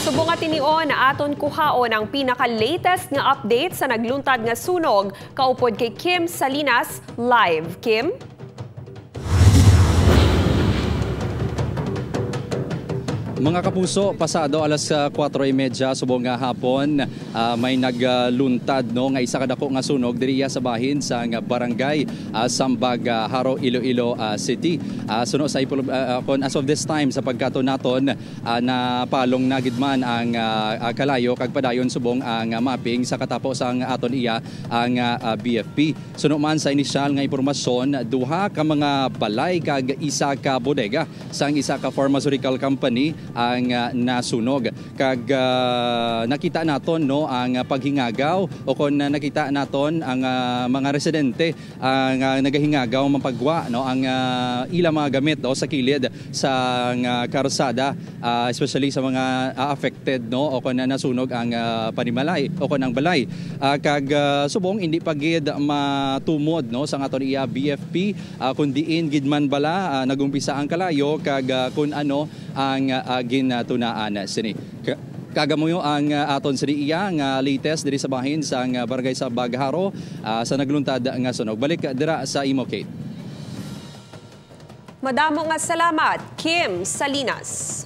Subong nga tinion, aton kuhaon ang pinaka-latest nga update sa nagluntad nga sunog kaupod kay Kim Salinas live. Kim? Mga kapuso, pasado alas 4:30 subong nga hapon, may nagluntad, no, nga isa ka dako nga sunog diriya sa bahin sa nga barangay Sambag, Jaro, Iloilo City. Suno sa kon as of this time sa pagkato naton, na palong na gid man ang kalayo kag padayon subong ang mapping sa katapos ang aton iya ang BFP. Suno man sa inisyal nga impormasyon, duha ka mga balay kag isa ka bodega sa isa ka pharmaceutical company ang nasunog. Kag nakita naton, no, ang paghingagaw o kon nakita naton ang mga residente ang nagahingagaw mapagwa, no, ang ilang mga gamit, no, sa kilid sa karsada, especially sa mga affected, no, o kon nasunog ang panimalay o kon ang balay. Kag subong hindi pa gid matumod, no, sa aton iya BFP kun diin gid man bala nagumpisa ang kalayo kag kun ano ang ginatunaan sini. Kagamuyo ang aton sini iya nga latest diri sa bahin sa barangay sa Bagharo sa nagluntad nga sunog. Balik dira sa imo, Kate. Madamo nga salamat, Kim Salinas.